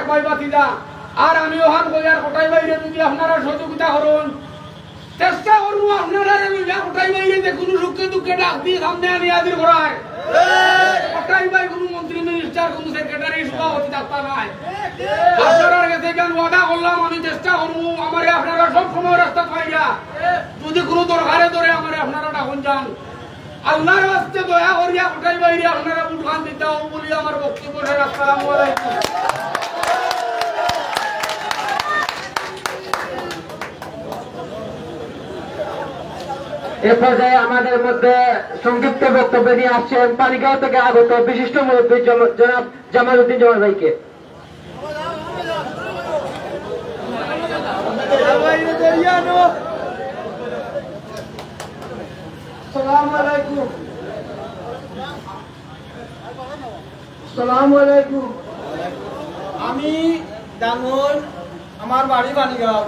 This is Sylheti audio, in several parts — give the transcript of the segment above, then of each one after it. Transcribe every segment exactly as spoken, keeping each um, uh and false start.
ভাই ভাতিজা, আর আমি অখান কইয়ার কটাই ভাইরে যদি আপনারা সহযোগিতা করইন, চেষ্টা করমু আপনারারে লইয়া কটাই ভাইরে যে কুনু সুখে দুঃখে ডাক দি সামনে আনি হাজির করার। কটাই ভাই কুনু মন্ত্রী মিনিস্টার, কুনু সেক্রেটারি, সভাপতি থাকতা নায়। আপনারার গেছে যেন ওয়াদা করলাম, আমি চেষ্টা করমু আমারে আপনারা সব সময় রাস্তা পাইরা যদি কুনু দরকারে ধরে আমারে আপনারা ডাকইন যান। আল্লাহর ওয়াস্তে দয়া করিয়া কটাই ভাইরে আপনারা ভোটখান দিতা অউ বলি আমার বক্তব্য শেষ। আসসালামু আলাইকুম। এ পর্যায়ে আমাদের মধ্যে সংক্ষিপ্ত বক্তব্য নিয়ে আসছেন পানিগাঁও থেকে আগত বিশিষ্ট মুরব্বী জম-, জনাব জামালউদ্দিন জমাল ভাইকে। আসসালামু আলাইকুম। আসসালামু আলাইকুম। আমি ডাঙ্গর, আমার বাড়ি পানিগাঁও,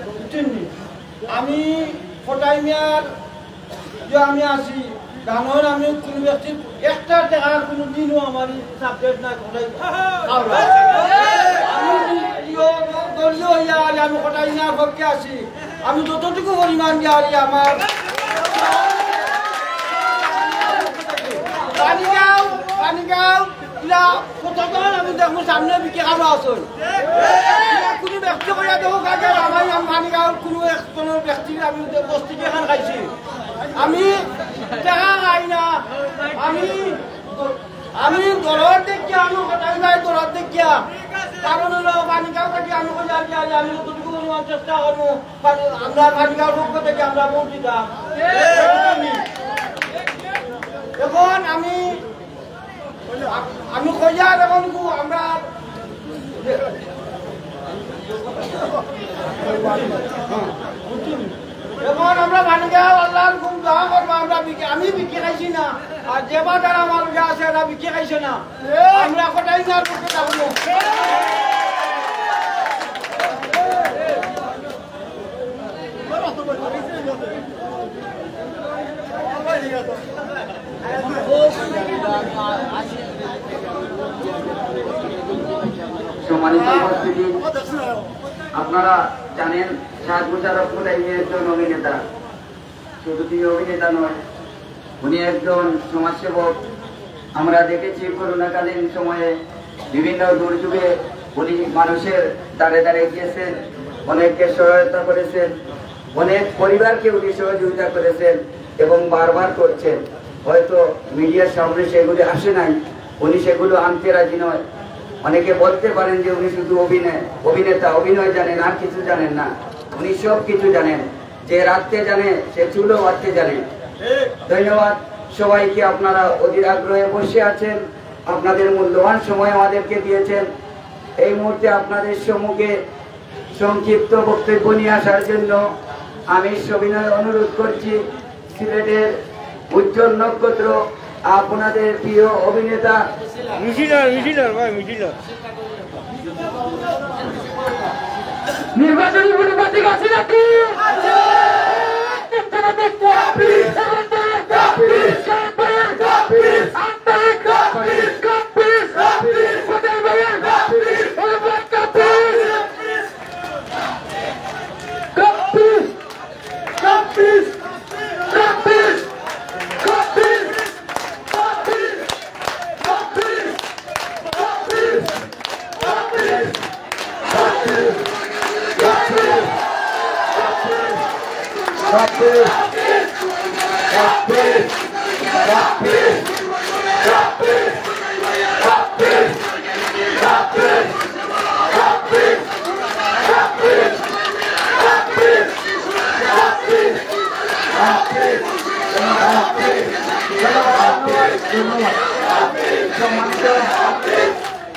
বুঝছইন নি? আমি কটাই মিয়ার ইয়ে আমি আছি, ডাঙ্গর আমি কুনু ব্যক্তির একটা টেকা কুনু দিনও আমার subject নাই, কটাই খাওয়া। আমি ইয়ে দলীয় ইয়ে আর আমি কটাই মিয়ার পক্ষে আছি। আমি যতটুকু পরিমাণ জানি আমার পানিগাঁও, পানিগাঁও, ইলা কতজন আমি দেখমু সামনে বিকে খানো আছইন। ইলা কুনু ব্যক্তি কইয়া দেখো কাজে আমার আমি পানিগাঁও কুনু এক কোনো ব্যক্তির আমি দে-, বস্তি বিকে খান খাইছি। আমি টেকা খাই না, আমি, আমি দরদ দেখিয়া, আমি কটাই ভাইর দরদ দেখিয়া। কারণ অইলো পানিগাঁও থাকি আমি কই আর কি, আমি যতটুকু পরিমাণ চেষ্টা করমু। পানি-, আমরা পানিগাঁওর পক্ষ থাকি আমরা ভোট দিতাম। এখন আমি, আমি কইয়ার এখন কু-, আমরা এখন আমরা পানিগাঁও আল্লাহর হুকুম দোয়া করবো, আমরা বিকি-, আমি বিকি খাইছি না, আর যে বাজার আমার লগে আছে এরা বিকি খাইছে না, আমরা কটাই না করতে পারবো। সম্মানিত উপস্থিতি, আপনারা জানেন, শাহেদ মোশাররফ কটাই একজন অভিনেতা। শুধু তিনি অভিনেতা নয়, উনি একজন সমাজসেবক। আমরা দেখেছি করোনাকালীন সময়ে বিভিন্ন দুর্যোগে উনি মানুষের দ্বারে দ্বারে গিয়েছেন, অনেককে সহায়তা করেছেন, অনেক পরিবারকে উনি সহযোগিতা করেছেন এবং বারবার করছেন। হয়তো মিডিয়ার সামনে সেগুলি আসে নাই, উনি সেগুলো আনতে রাজি নয়। অনেকে বলতে পারেন যে উনি শুধু অভিনয়, অভিনেতা, অভিনয় জানেন, আর কিছু জানেন না। উনি সব কিছু জানেন। যে রাঁধতে জানে, সে চুলো বাঁধতে জানে। ধন্যবাদ সবাইকে, আপনারা অধীর আগ্রহে বসে আছেন, আপনাদের মূল্যবান সময় আমাদেরকে দিয়েছেন। এই মুহূর্তে আপনাদের সম্মুখে সংক্ষিপ্ত বক্তব্য নিয়ে আসার জন্য আমি সবিনয় অনুরোধ করছি সিলেটের উজ্জ্বল নক্ষত্র, আপনাদের প্রিয় অভিনেতা। মিছিল আর, মিছিল আর ভাই, মিছিল আর। নির্বাচনী ভোটে বাতিল আছে নাকি?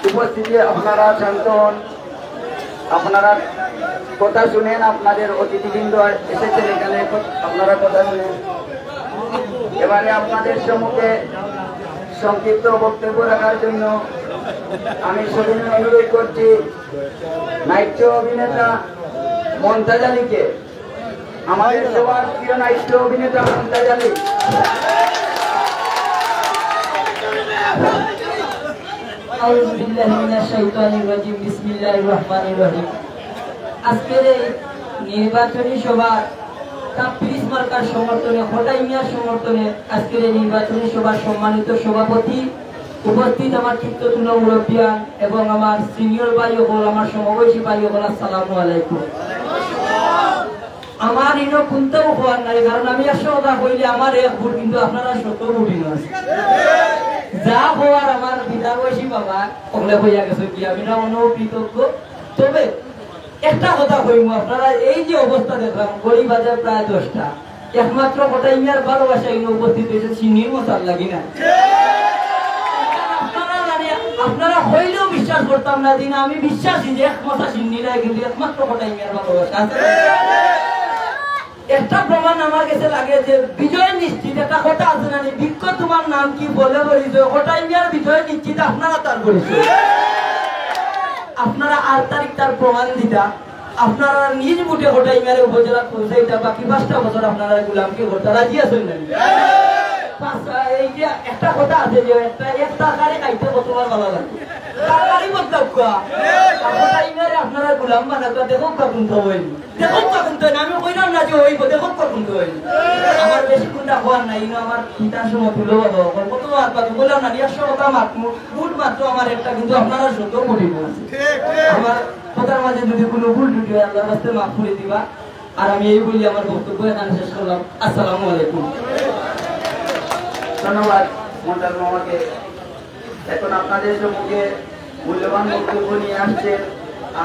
উপস্থিতি, আপনারা শান্ত হন, আপনারা কথা শুনেন, আপনাদের অতিথিবৃন্দ এসেছেন এখানে, আপনারা কথা শুনেন। এবারে আপনাদের সম্মুখে সংক্ষিপ্ত বক্তব্য রাখার জন্য আমি সবিনয় অনুরোধ করছি নাট্য অভিনেতা মন্তাজ আলীকে, আমাদের সবার প্রিয় নাট্য অভিনেতা মন্তাজ আলী। আউযু বিল্লাহি মিনাশ শাইতানির রাজিম। বিসমিল্লাহির রহমানির রহিম। আজকের এই নির্বাচনী সভার কাপ্রিস মার্কার সমর্থনে, খোটাই মিয়ার সমর্থনে আজকের এই নির্বাচনী সভার সম্মানিত সভাপতি, উপস্থিত আমার চিত্ততুল্য মুরব্বিয়ান এবং আমার সিনিয়র ভাই অকল, আমার সমবয়সী ভাই অকল, আসসালামু আলাইকুম। আমার ইনো কুন্তাও কওয়ার নাই, কারণ আমি একশো কথা কইলে আমার এক ভুল, কিন্তু আপনারা শত ভুল ইনো আছে। যা কওয়ার আমার পিতাবয়সী বাবা অকলে কইয়া গেছে কি, আমি না অন্য কৃতজ্ঞ। তবে একটা কথা কইমু, আপনারা এই যে অবস্থা দেখলাম, ঘড়ি বাজে প্রায় দশটা, একমাত্র খোটাই মিয়ার ভালোবাসা ইনো উপস্থিত হয়েছে, সিন্নির মশার লাগি না। আপনারা জানি, আপনারা হইলেও বিশ্বাস করতাম না, দিন আমি বিশ্বাসী যে এক মশা সিন্নি নাই, কিন্তু একমাত্র খোটাই মিয়ার ভালোবাসা আছে। একটা প্রমাণ আমার কাছে লাগে যে বিজয় নিশ্চিত, একটা কথা আছে না, "বৃক্ষ তোমার নাম কি, ফলে পরিচয়", খোটাই মিয়ার বিজয় নিশ্চিত, আপনারা তার পরিচয়। আপনারা আট তারিখ তার প্রমাণ দিতা, আপনারা নিজ ভোটে খোটাই মিয়ারে উপজেলা পৌঁছাইতা, বাকি পাঁচটা বছর আপনারা গোলামকি করতা, রাজি আছেন না? পাঁচ, এই যে একটা কথা আছে যে একটা, এক তরকারি খাইতে কতবার ভালো লাগে, তরকারি মতলব কুয়া, খোটাই মিয়ারে আপনারা গোলাম বানাতা, দেখো কখন তো হইল। দেখো কখন তো না, আমি কইলাম না যে হইব, দেখো কখন তো হইল। আমার বেশি কোনটা হওয়ার নাই, ইনো আমার পিতার সময় তুলো বাবা, কত মাত পাতো, বললাম না, একশো কথা মাতমু, ভোট মাত্র আমার একটা, কিন্তু আপনারা শত কোটি ভুল আছে। আমার কথার মাঝে যদি কোনো ভুল ত্রুটি হয়, আল্লাহর রাস্তে মাফ করে দিবা। আর আমি এই বলি আমার বক্তব্য এখানে শেষ করলাম। আসসালামু আলাইকুম। ধন্যবাদ মন্তাজ মামাকে। এখন আপনাদের সম্মুখে মূল্যবান বক্তব্য নিয়ে আসছেন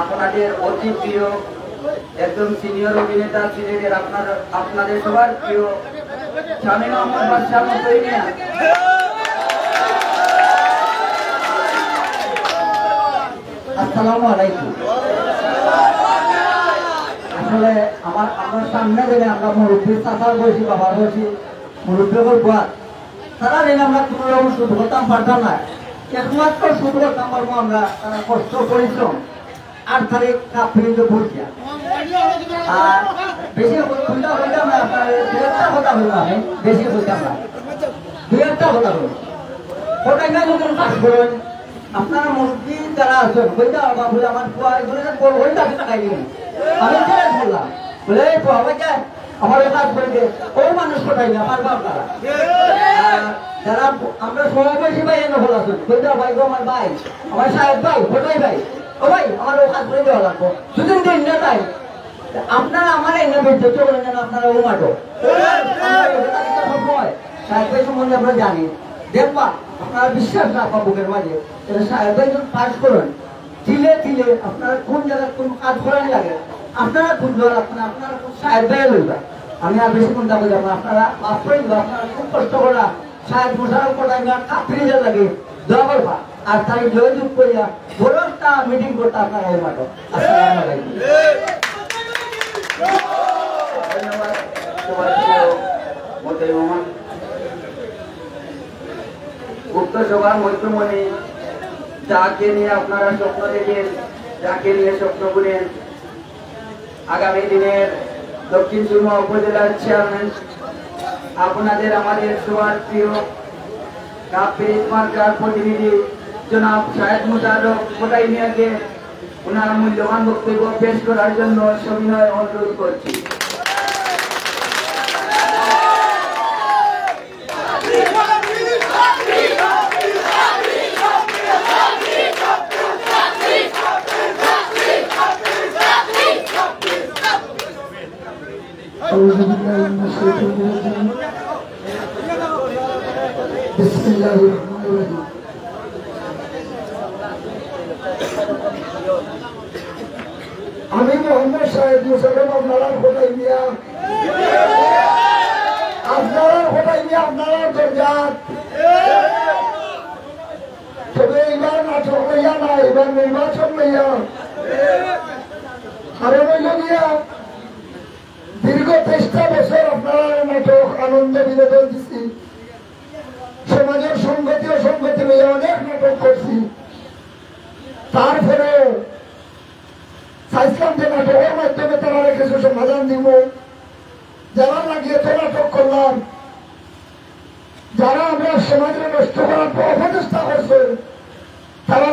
আপনাদের অতি প্রিয়, একদম সিনিয়র অভিনেতা সিলেটের আপনার, আপনাদের সবার প্রিয় শামীম আহমদ বাদশাহ মতোই মিয়া। আসসালামু আলাইকুম। আসলে আমার, আমরা সামনে গেলে আমরা মুরব্বী, চাচার বয়সী, বাবার বয়সী মুরব্বী অকল বয়াত, তারা ঋণ আমরা কোনো রকম শোধ করতাম পারতাম না। একমাত্র শোধ করতাম পারবো আমরা, তারা কষ্ট পরিশ্রম। আট তারিখ কাপ্রিজে ভোট দিয়া। আর বেশি কথা কইতাম না, আপনার দুই একটা কথা বলবো আমি, বেশি কইতাম না, দুই একটা কথা বলবো। ওটা এখানে যখন পাস করেন, আপনারা মসজিদ যারা আছেন, ওইটা বাবু আমার পুয়া এগুলো বড় হয়ে যাবে, টাকা নিয়ে। আমি চ্যালেঞ্জ করলাম, বলে, "এই পুয়া, ওই যে আমার ওই কাজ করে দে, ওর মানুষ কোথায় না, আমার বাপ তারা।" আর যারা আমরা সমাবেশী ভাই এনে বলা আছেন, ওইটা ভাই গো, আমার ভাই, আমার সাহেব ভাই, কোথায় ভাই, "ও ভাই, আমার ওই কাজ করে দেওয়া লাগবো, দুদিন দিন না তাই।" আপনারা আমার এনে বিদ্যুৎ করেন যেন আপনারা ও মাঠো। সাহেব ভাই সম্বন্ধে আমরা জানি, দেখবা, আপনারা বিশ্বাস রাখবা বুকের মাঝে, এটা সাহেব ভাই যখন পাস করেন, তিলে তিলে আপনারা কোন জায়গায় কোন কাজ করার লাগে, আপনারা কোন দল, আপনারা, আপনারা কোন সাহেব ভাই লইবা। আমি আর বেশি কোনটা বললাম না, আপনারা মাফ করে দিবা, আপনারা খুব কষ্ট করা, সাহেব মোশাররফ কোটাঙ্গা কাপ্রিজের লাগে, দোয়া করবা। আর তাই জয়যুগ করিয়া বড় একটা মিটিং করতে আপনারা এই মাঠে। আসসালামু আলাইকুম। ধন্যবাদ। তোমার প্রিয় মোতাই মোহাম্মদ। উক্ত সভার মধ্যমণি, যাকে নিয়ে আপনারা স্বপ্ন দেখেন, যাকে নিয়ে স্বপ্ন বুনেন, আগামী দিনের দক্ষিণ সুরমা উপজেলার চেয়ারম্যান, আপনাদের আমাদের সবার প্রিয় কাপ্রিজ মার্কার প্রতিনিধি জনাব শাহেদ মোশাররফ কোটাই মিয়াকে ওনার মূল্যবান বক্তব্য পেশ করার জন্য সবিনয় অনুরোধ করছি। أعوذ بالله من الشيطان الرجيم. بسم الله الرحمن الرحيم. আমি মোহাম্মদ শাহেদ মোশাররফ আপনারার কোটাই মিয়া, আপনারার কোটাই মিয়া, আপনারার দরজাত। তবে এইবার নাটক লইয়া না, এইবার নির্বাচন লইয়া। কারণ হইল গিয়া, দীর্ঘ তেইশটা বছর আপনারা নাটক আনন্দ বিনোদন দিছি, সমাজের সংগতি অসংগতি লইয়া অনেক নাটক করছি। তারপরেও চাইছিলাম যে নাটকের মাধ্যমে তারা কিছু সমাধান দিব। যারা লাগিয়ে তো নাটক করলাম, যারা আমরা সমাজে নষ্ট করার অপচেষ্টা করছে, তারা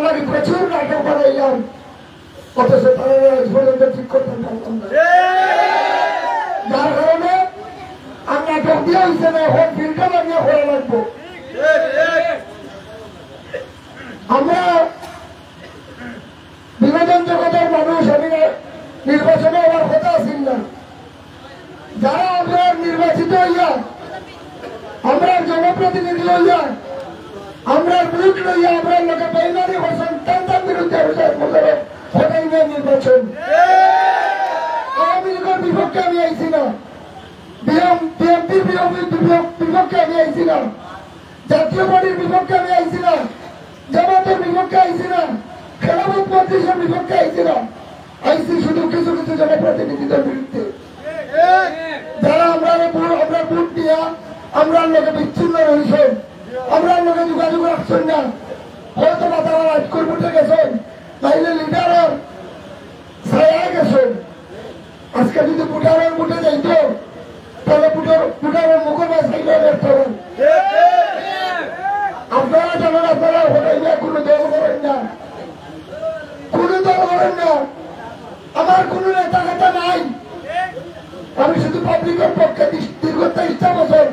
অথচ তারা আজ পর্যন্ত ঠিক করতে পারলাম না। যার কারণে আর নাটক দিয়া হইছে না, এখন ফিল্টার লাগিয়ে করা লাগবো। আমরা বিনোদন জগতের মানুষ, আমি নির্বাচনে আমার কথা আছিল না। যারা আমরা নির্বাচিত হইয়া, আমরা জনপ্রতিনিধি হইয়া, আমরা ভোট লইয়া, আমরা লোকে বেইমানি করছেন, তার বিরুদ্ধে আমি কথা নিয়ে নির্বাচন। আওয়ামী লীগের বিপক্ষে আমি আইছি না, বিএম-, বিএনপির বিপক্ষে আমি আইছি না, জাতীয় পার্টির বিপক্ষে আমি আইছি না, জামাতের বিপক্ষে আইছি না, খেলাফত মজলিসের বিপক্ষে আইছি না, আইছি শুধু কিছু কিছু জনপ্রতিনিধিদের বিরুদ্ধে। যারা আমরা ভোট, আমরা ভোট দিয়া আমরা লোকে বিচ্ছিন্ন রয়েছে, আমরা লোকে যোগাযোগ রাখছেন না, হয়তো বা তারা রাজকুর ভোটে গেছেন, নাইলে লিডার আর ছায়া গেছেন। আজকে যদি ভোটারের ভোটে যাইতো, তাহলে ভোটার, ভোটারের মুখের মাঝে সাইড হয়ে দেখতে হবে। আপনারা জানেন, আপনারা ভোটার নিয়ে কোনো দল করেন না, কোনো দল করেন না। আমার কোনো নেতা নেতা নাই। আমি শুধু পাবলিকের পক্ষে দীর্ঘ তেইশটা বছর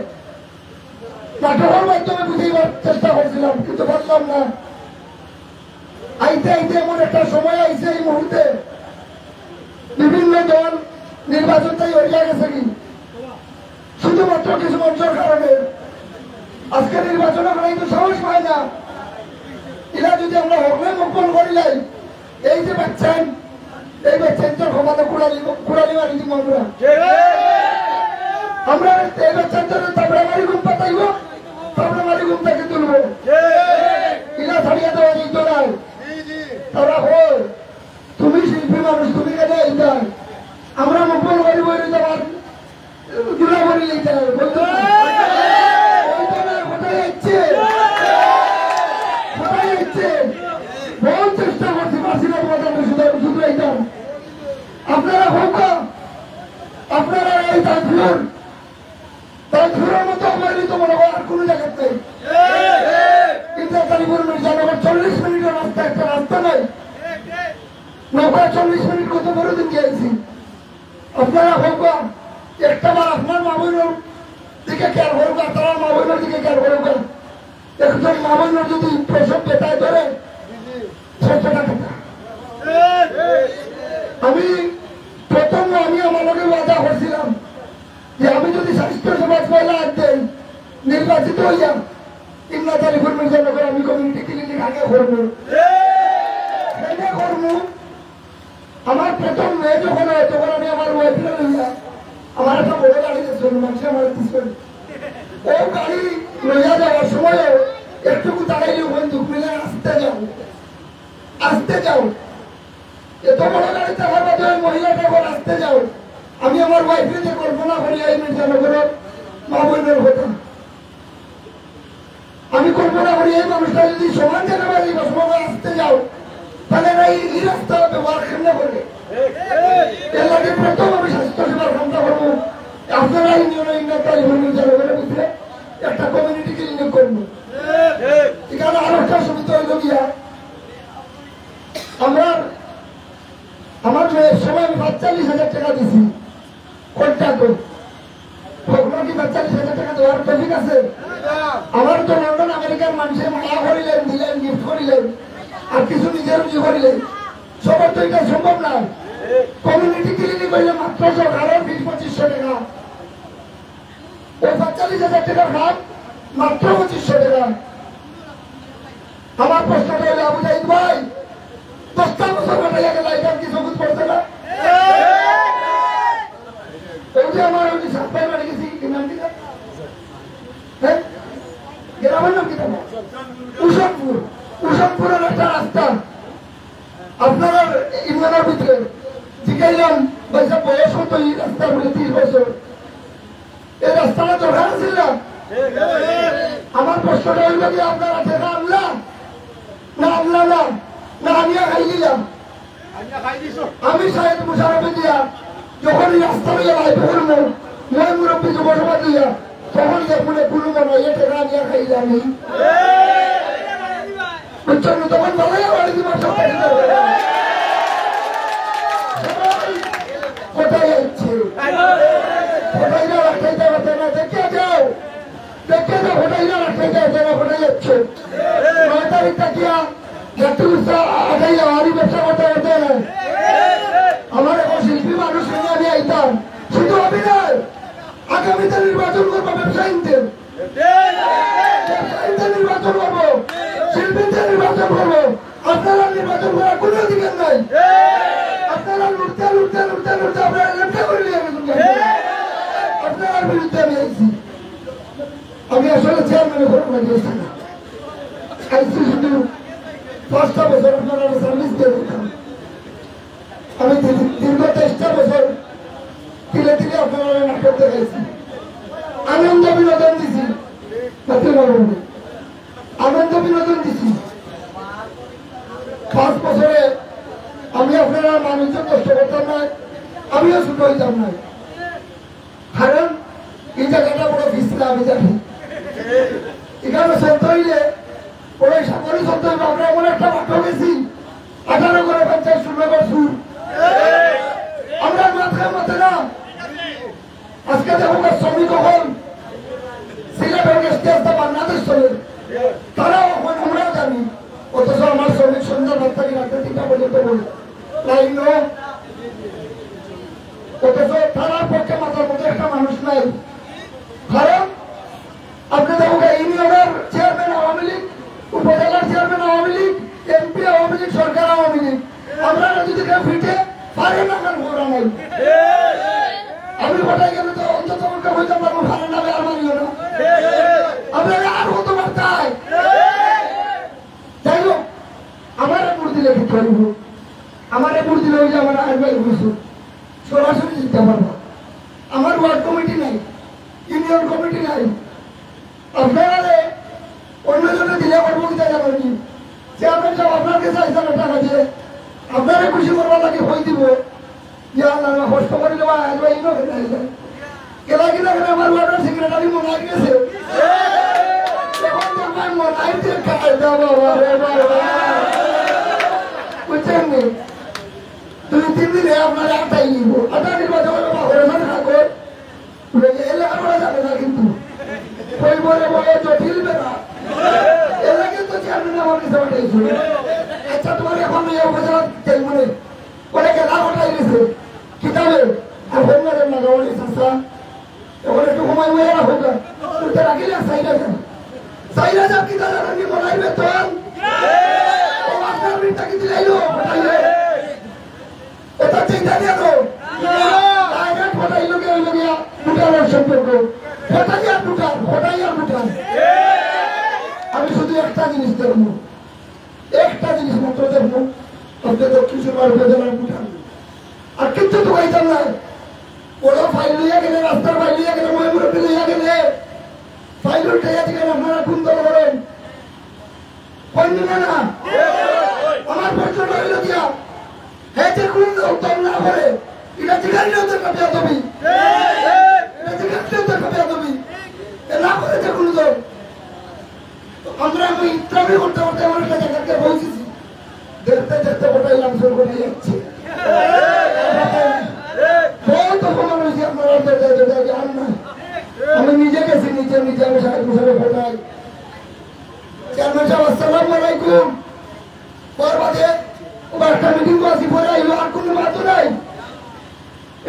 নাটকের মাধ্যমে বুঝাইবার চেষ্টা করছিলাম, কিন্তু পারলাম না। আইতে আইতে এমন একটা সময় আইছে, এই মুহূর্তে বিভিন্ন দল নির্বাচন তাই হইয়া গেছে কি শুধুমাত্র কিছু মঞ্চের কারণে। আজকে নির্বাচনে আমরা কিন্তু সাহস পাই না। এরা যদি আমরা হকলে মুখ বন্ধ করি লাই, এই যে বাচ্চাইন, এই বাচ্চাইন তো ক্ষমতা কুড়ালি, কুড়ালি মারি দিব আমরা। আমরা এই বাচ্চাইন তো তাবড়া মারি ঘুম পাতাইব, তাবড়া মারি ঘুম থেকে তুলবো। ইলা ছাড়িয়ে দেওয়া যেত না। তারা হয়, তুমি শিল্পী মানুষ, তুমি কেন এইটা? আমরা মুখ বন্ধ করি বই রইতে পারি। জোড়া করি নিতে হবে, বলতে না। বলতে না, কোথায় যাচ্ছে? কোথায় যাচ্ছে? বহুত চেষ্টা করছি, পারছি না তোমাদের আমি শুধু, শুধু এইটা। আপনারা হোক না, আপনারা এই তাজপুর, তাজপুরের মতো অবহেলিত মনে হয় আর কোনো জায়গাতে নেই। কিন্তু তালিপুর মির্জানগর চল্লিশ মিনিটের রাস্তা, একটা রাস্তা নাই। নৌকা চল্লিশ মিনিট কত বড় দিন গিয়েছি। আপনারা হোক, একটা বার আপনার মা বোনের দিকে খেয়াল করুক, আর তারা মা বোনের দিকে খেয়াল করুক। একজন মা বোনের যদি প্রসব বেতায় ধরে, শেষ কথা কথা। আমি প্রথম আমি আমার লগে ওয়াদা করছিলাম যে আমি যদি স্বাস্থ্য সমাজ পয়লা হাত দেই, নির্বাচিত হইয়া, ইমনা তালিপুর মির্জানগর আমি কমিউনিটি ক্লিনিক আগে করবো। এনে করবো। আমার প্রথম মেয়ে যখন হয়, তখন আমি আমার ওয়াইফরে লইয়া, আমার একটা বড় গাড়ি দিয়েছিল, মানুষে আমার দিচ্ছিল। ও গাড়ি লইয়া যাওয়ার সময় একটুকু দাঁড়াইলে ওখানে দুঃখ মিলে আসতে যাও, আসতে যাও। এত বড় গাড়ি চালাবার জন্য মহিলাটা এখন আসতে যাও। আমি আমার ওয়াইফরে যে কল্পনা করি এই মির্জানগরের মা বোনের কথা, আমি কল্পনা করি এই মানুষটা যদি সমান জায়গায় এই বসবাস আসতে যাও, তাহলে এরা এই, এই রাস্তা ব্যবহার কেমনে করে? এর লাগে প্রথম আমি স্বাস্থ্য সেবার কামটা করবো। আপনারা ইউনিয়ন ইন্ডিয়া তাই বলবেন, যারা ওখানে বুঝলে একটা কমিউনিটি ক্লিনিক করবো। এখানে আরো একটা সুবিধা হইল গিয়া, আমরা, আমার মেয়ের সময় আমি পাঁচচল্লিশ হাজার টাকা দিছি। কন্ট্রাক্টর। ভগবান কি বাচ্চা বিশ হাজার টাকা দেওয়ার তৌফিক আছে? আমার তো লন্ডন আমেরিকার মানুষে মায়া করিলেন, দিলেন, গিফট করিলেন, আর কিছু নিজে রুজি করিলেন। সবার তো এটা সম্ভব না। কমিউনিটি ক্লিনিক হইলে মাত্র সরকারের ফিস পঁচিশশো টাকা। ওই পাঁচচল্লিশ হাজার টাকার কাম মাত্র পঁচিশশো টাকা। আমার প্রশ্নটা হইল, আবু জাহিদ ভাই, দশটা বছর কাটাইয়া গেল, এটার কি সবুজ পড়ছে না? ওই যে আমার ওই যে সাপ্লাই বাড়ি গেছি, কি নাম কি তার? হ্যাঁ? গ্রামের নাম কি তার? উসনপুর। উসনপুরের একটা রাস্তা। আপনারা ইউনিয়নের ভিতরে জিজ্ঞাইলাম, "ভাই সাহেব, বয়স কত এই রাস্তার?" বলে, "ত্রিশ বছর।" এই রাস্তাটা দরকার ছিল না? আমার প্রশ্নটা হইল কি, আপনারা টাকা আনলা না আনলা না, না আনিয়া খাই দিলাম? আমি সাহেব মুশারফে দিয়া যখন এই রাস্তা লইয়া লাইভ করবো, মই মুরব্বী যুবসভা দিয়া, তখন যে মনে কোনো মনে হয়, এ টাকা আনিয়া খাই দিলাম। বুঝছেন? তখন ভালোই আমার দিমাগ সব থাকিয়া গাট্টু গুস্তা আটাইয়া আমি ব্যবসা করতে পারতে না। আমার এখন শিল্পী মানুষ নিয়ে আমি আইতাম, শুধু আমি নয়, আগামীতে নির্বাচন করবো ব্যবসায়ীদের, ব্যবসায়ীদের নির্বাচন করবো, শিল্পীদের নির্বাচন করবো। আপনারা নির্বাচন করার কোনো অধিকার নাই। আপনারা লড়তে লড়তে লড়তে লড়তে আপনারা লেপটা করে নিয়ে গেছেন। আপনার বিরুদ্ধে আমি আইছি। আমি আসলে চেয়ারম্যানের ঘটনা দিয়েছি না, আইসি শুধু পাঁচটা বছর আপনারা সার্ভিস দিয়ে দিতাম। আমি দীর্ঘ তেইশটা বছর তিলে তিলে আপনারা নাটক দেখাইছি, আনন্দ বিনোদন দিছি। আনন্দ বিনোদন দিছি। পাঁচ বছরে আমি আপনারা মানুষজন নষ্ট করতাম না, আমিও ছোট হইতাম না। কারণ এই জায়গাটা বড় বিশ্রাম, আমি জানি। এখানে চলতে হইলে ওই সাগরে চলতে হইবে। আমরা এমন একটা মাঠে গেছি, আঠারো করে পঞ্চাশ ষোলো করে সুর। আমরা মাথায় মাথে না। আজকে দেখো না, শ্রমিক হল সিলেট হল স্টেজটা বাংলাদেশ চলে, তারাও এখন আমরাও জানি। অথচ আমার শ্রমিক সন্ধ্যা ভাত থাকি রাত্রে তিনটা পর্যন্ত বলে লাইন। অথচ তারার পক্ষে মাথার মতো একটা মানুষ নাই। কারণ আপনি দেখুন, ইউনিয়নের চেয়ারম্যান আওয়ামী লীগ, উপজেলার চেয়ারম্যান আওয়ামী লীগ, এমপি আওয়ামী লীগ, সরকার আওয়ামী লীগ। আমরা যদি কেউ ফিটে পারে না, আমার ঘোরা নাই। আমি কোথায় গেলে তো অন্তত আমাকে হইতে পারবো, পারে না, আর মানিও না। আপনারা আর কত মারতাই? যাই হোক, আমারে ভোট দিলে কি করবো? আমারে ভোট দিলে ওই যে আমার আইবাই ঘুষু সরাসরি জিততে পারবো। আমার ওয়ার্ড কমিটি নাই, ইউনিয়ন কমিটি নাই। আপনারা অন্য জনে দিলে পারবো কি জায়গা পারবি? চেয়ারম্যান সাহেব আপনার কাছে আইসা না টাকা দিয়ে আপনারে খুশি করবার লাগে হই দিব। ইয়া আল্লাহ, কষ্ট করি দেওয়া আইবাই ইনো খেতে আইসা। এলা কিনা করে আমার ওয়ার্ডের সেক্রেটারি মনাই গেছে। এখন তো আমার মনাই যে কায়দা বাবা রে বাবা। বুঝছেন নি? দুই তিন দিনে আপনারা আটাই নিব। আটাই নিব, যখন বাবা ঘরে মানে থাকো, এলাকা করা যাবে না কিন্তু। কই বলে বলে জটিল বেটা। এলাকা তো চেয়ারম্যান আমার কাছে পাঠাইছিল। আচ্ছা, তোমার এখন এই উপজেলা তেল মনে বলে গেলা ওটাই গেছে। কিতাবে এখন না দেন না গাওয়ালি চাচা। এখন একটু সময় হয়ে রাখো গা। উঠে রাখিলে চাইরা যান। চাইরা যান কিতা জানেন নি মনাই বেতন? ও আপনার মিনিটটা কি দিলাইলো? পাঠাইলে। এটা চিন্তা দিয়ে তো। ডাইরেক্ট পাঠাইলো গিয়া, হইলো গিয়া ভুটানের সম্পর্ক। পাঠাই আর ভুটান, পাঠাই আর ভুটান। আমি শুধু একটা জিনিস দেখবো, একটা জিনিস মাত্র দেখবো, আপনি দক্ষিণ সুরমা উপজেলার ভুটান। আর কিচ্ছু তো পাইতাম না। ওরা ফাইল লইয়া গেলে, রাস্তার ফাইল লইয়া গেলে, ময়মুরব্বী লইয়া গেলে, ফাইল উল্টাইয়া দিলেন, আপনারা কোন দল করেন? করেন না, না? আমার প্রশ্নটা হইল গিয়া, হে যে কোন দল দল না করে, এটা যেখানে হতে একটা বেয়াদবি। এটা যেখানে হতে একটা বেয়াদবি। এ না করে যে কোন দল। তো আমরা এখন ইসলামী করতে করতে আমার একটা জায়গাতে পৌঁছেছি। দেখতে দেখতে কোথায় লামসুর কোথায় যাচ্ছে। বহুত অপমান হয়েছে আপনারা, আর দেখতে দেখতে আর না। আমি নিজে গেছি, নিজে নিজে আমি সাহেব হিসাবে কোথায়। চেয়ারম্যান সাহেব, আসসালামু আলাইকুম। পর বাদে ও একটা মিটিং আছে, পরে আইলো, আর কোনো মাতও নাই।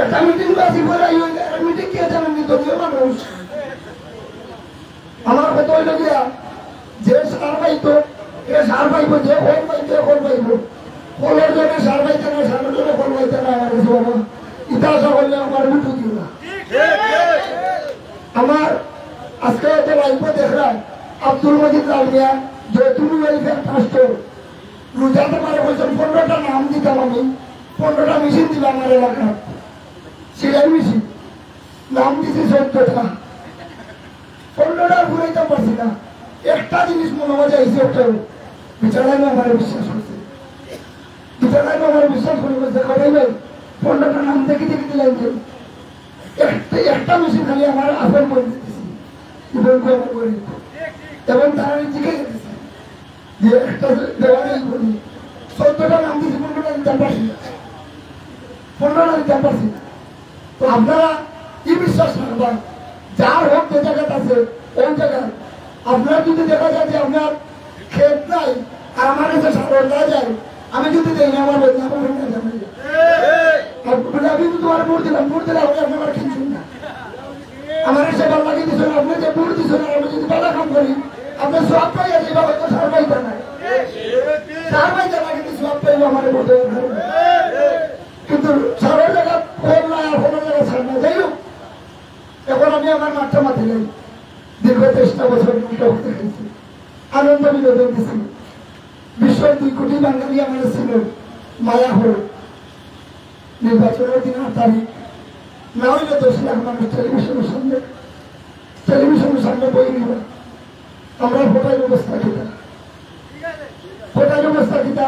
একটা মিটিং আছে, পরে আইলো, একটা মিটিং কে জানেন নি, দলীয় মানুষ। আমার কথা হইল গিয়া, যে সার পাইতো, এ সার পাইবো, যে ফল পাইতো, এ ফল পাইবো। ফলর জন্য সার পাইতে না, সারের জন্য ফল পাইতে না, আমার কাছে বাবা। ইতিহাস করলে আমার উঠু দিও না। আমার আজকে তো লাইভে দেখলাম, আব্দুল মজিদ লালমিয়া, জয়তুল ওয়েলফেয়ার ট্রাস্টর রোজাতে পারে বলছেন, পনেরোটা নাম দিতাম আমি, পনেরোটা মেশিন দিবা আমার এলাকার, সেলাই মেশিন। নাম দিছি চোদ্দটা, পনেরোটা ঘুরাইতে পারছি না। একটা জিনিস মনে হয় যে এই চোদ্দ বিচারায় আমার বিশ্বাস করছে, বিচারায় আমার বিশ্বাস করে বলছে, "কটাই ভাই, পনেরোটা নাম দেখি দেখি দিলাম যে একটা, একটা মেশিন খালি আমার আপন করে দিতেছি, জীবন করে করে দিত।" এবং তারা জিজ্ঞেস দিতেছি যে একটা দেওয়া নেই বলি, চোদ্দটা নাম দিছি, পনেরোটা দিতাম পারছি না, পনেরোটা দিতাম পারছি না। তো আপনারা কি বিশ্বাস রাখবেন, যার হক যে জায়গাতে আছে ওই জায়গায়। আপনার যদি দেখা যায় যে আপনার ক্ষেত নাই, আমার কাছে সাধারণ না যায়, আমি যদি দেই না, আমার বদনাম হবে না, জানো না? আর বলে, "আমি তো তোমার ভোট দিলাম, ভোট দিলাম, আমি আপনার কিচ্ছু না।" আমার সেবার লাগি দিছো না, আপনি যে ভোট দিছো না, আমি যদি বাধা কাম করি, আপনি সব পাই আছে, এবার হয়তো সার পাইতা না। সার পাইতা না, কিন্তু সব পাইব আমার ভোট দেওয়ার কারণে। কিন্তু সারের জায়গা ফল না, আর ফলের জায়গা সার না। যাই হোক, এখন আমি আমার মাঠটা মাতি নাই। দীর্ঘ তেইশটা বছর মাঠটা হতে গেছি, আনন্দ বিনোদন দিছি। বিশ্বের দুই কোটি বাঙালি আমার ছিল, মায়া হল। নির্বাচনের দিন আট তারিখ, না হইলে দশ লাখ মানুষ টেলিভিশনের সামনে, টেলিভিশনের সামনে বই নিব। আমরা ভোটার অবস্থা কিতা? ভোটার অবস্থা কিতা?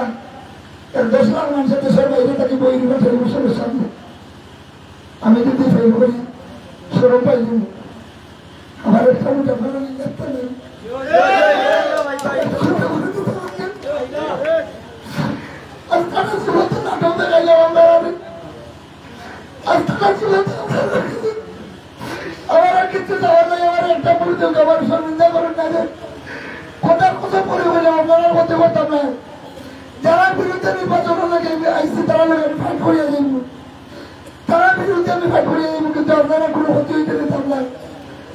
এক দশ লাখ মানুষের দেশের বাইরে থাকি বই নিব টেলিভিশনের সামনে। আমি যদি ফেল করি, সরম পাই দিব। আমার একটা মোটা ফেল আমি দেখতে নেই। আর তারা জীবন্ত নাটক দেখাইলাম আমরা। আর তারা জীবন্ত আমার আর কিছু যাওয়ার নাই। আমার একটা ভুল যোগ, আমার শরমিন্দা করেন না যে কথা কথা পরে বলে আপনারা করতে পারতাম না। যারা বিরুদ্ধে নির্বাচন লাগে আইসি, তারা লাগে ফাইট করিয়া যাইব। তারা বিরুদ্ধে আমি ফাইট করিয়া যাইব, কিন্তু আপনারা কোনো ক্ষতি হইতে দিতাম না।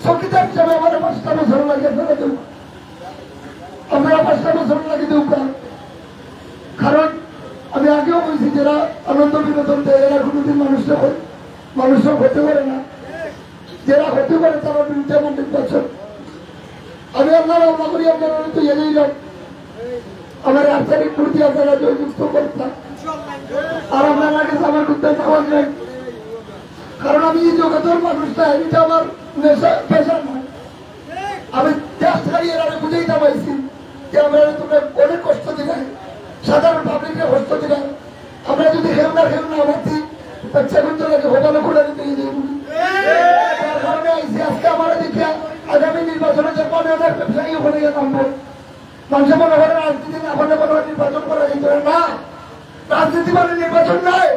চকিদার হিসাবে আমার পাঁচটা বছর লাগে, আপনারা দেব, আপনারা পাঁচটা বছর লাগে দেব না। কারণ আমি আগেও বলছি, যারা আনন্দ বিনোদন দেয়, এরা কোনোদিন মানুষের ক্ষতি, মানুষের ক্ষতি করে না। যারা ক্ষতি করে, তারা বিরুদ্ধে আমার নির্বাচন। আমি আল্লাহ আল্লাহ করি, আপনারা তো এগিয়ে যান। আমার আট তারিখ মূর্তি আপনারা জয়যুক্ত করতাম। আর আপনারা কাছে আমার উদ্দেশ্য আমার নেই। কারণ আমি এই জগতের মানুষটা, এটা আমার নেশা, পেশা নয়। আমি দেশ ছাড়িয়ে আমি বুঝাইতে পারছি যে আমরা তোমরা অনেক কষ্ট দিলাই, সাধারণ পাবলিককে কষ্ট দিলাই। আমরা যদি কেউ না কেউ না মাতি, বাচ্চা কিন্তু লাগে ভোটানো করে দিতে এই যে তার কারণে আইসি আজকে আমরা দেখিয়া আগামী নির্বাচনে যে কোনো একটা ব্যবসায়ী ওখানে গিয়ে নামবো। মানুষের মনে করে রাজনীতি না হলে মনে হয় নির্বাচন করা যেত না। না, রাজনীতি মানে নির্বাচন নয়,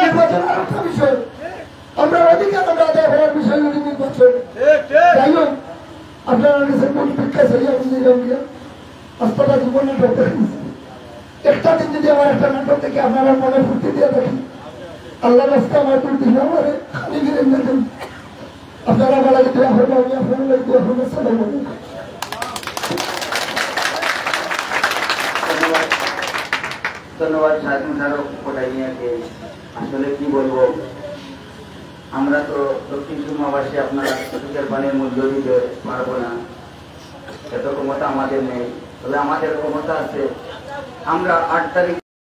নির্বাচন আর একটা বিষয়। আমরা অধিকার আমরা আদায় করার বিষয় হলো নির্বাচন। যাই হোক, আপনারা কাছে কোন ভিক্ষা চাই আমি নিলাম গিয়া। আস্তাটা জীবনে ডক্টর একটা দিন যদি আমার একটা নাটক দেখে আপনারা মনে ফুর্তি দিয়ে দেখি, আল্লাহ রাস্তা আমার দুর্দিন আমারে খালি ফিরে না দেন। আপনারা আমার আগে দোয়া করবো, আমি আপনার লাগে দোয়া করবো। আসসালামু আলাইকুম। ধন্যবাদ, ধন্যবাদ শাহজাহান স্যার কোটাই মিয়াকে। আসলে কি বলবো, আমরা তো দক্ষিণ সুরমাবাসী আপনার চোখের পানির মূল্য দিতে পারবো না, এত ক্ষমতা আমাদের নেই। তবে আমাদের ক্ষমতা আছে, আমরা আট তারিখ